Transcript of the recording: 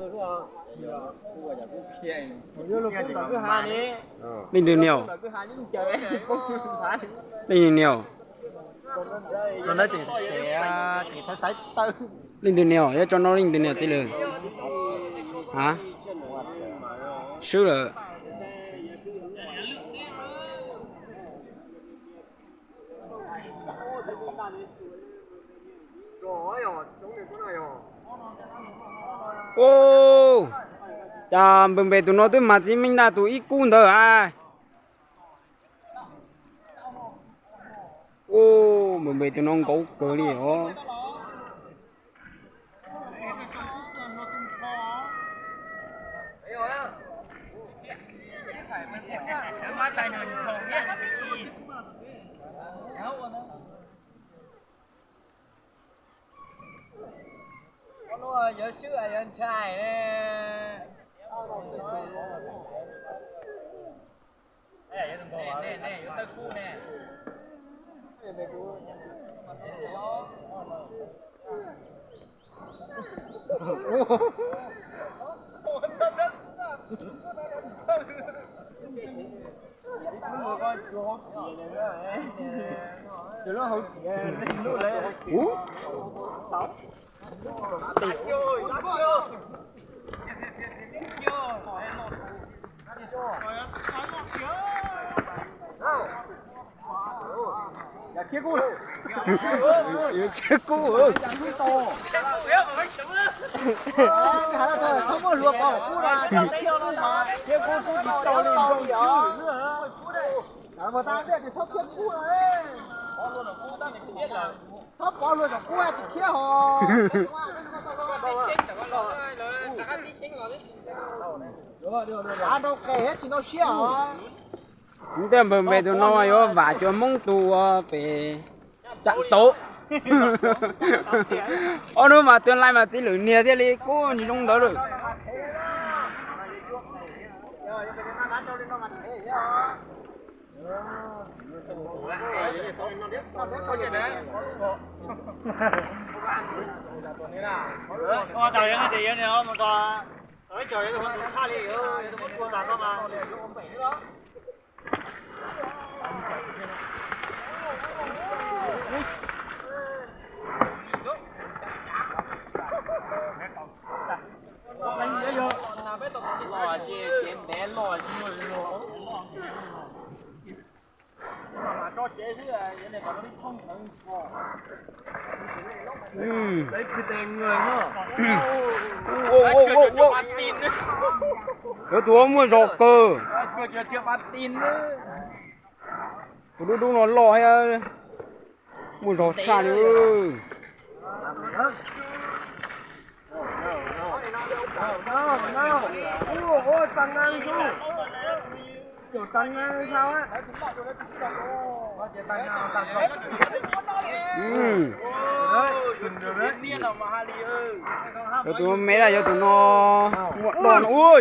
Leej twg niam? Leej twg niam? Leej twg niam? Yuav tso no leej twg niam txiv lwm? A, swb lawm. Ub, cas npawg npe tus no twb mas txiv meej ntaj tus ib kub ntawd a. Ub, npawg npe tus no nkaus kawg li os. Khiav kub. Txhob pov hluas zaum kub tsis khiab hos. Av nrau qes thiab tsis ntau siab hos. Ntej npawg npe tus no yuav vam cov Hmoob tus ua pem tsam tauv. Ob hnub mas tuaj laij mas txiv lwm niag thiaj li kub zoo ntawd lawm. Cov tus muaj zog kawg. Tus dub dub no loj thiab, muaj zog tshaj li. Cov tus me na, cov tus no muaj do no ua.